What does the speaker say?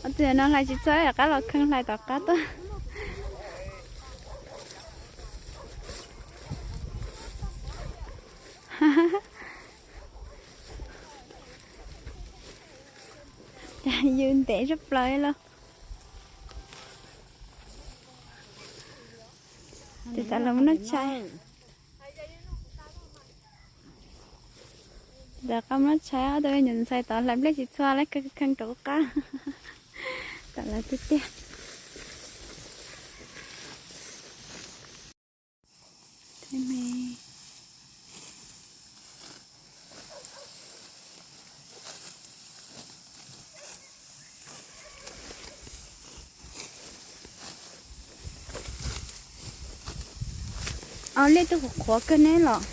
Ob tug no hlais tsis txog, rov qab los kheej hlais tom qab tuaj. Cas yws ntev zaj plaws li los. Ces tam los mus noj tshais. Ces tam qab mus noj tshais, ob tug me nyuam ntxhais tod hlais nplej tsis txhua, lawv kheej rau qab. Tam lawv tiag tiag. Liaj twb qhuav qhuav kawg ne los.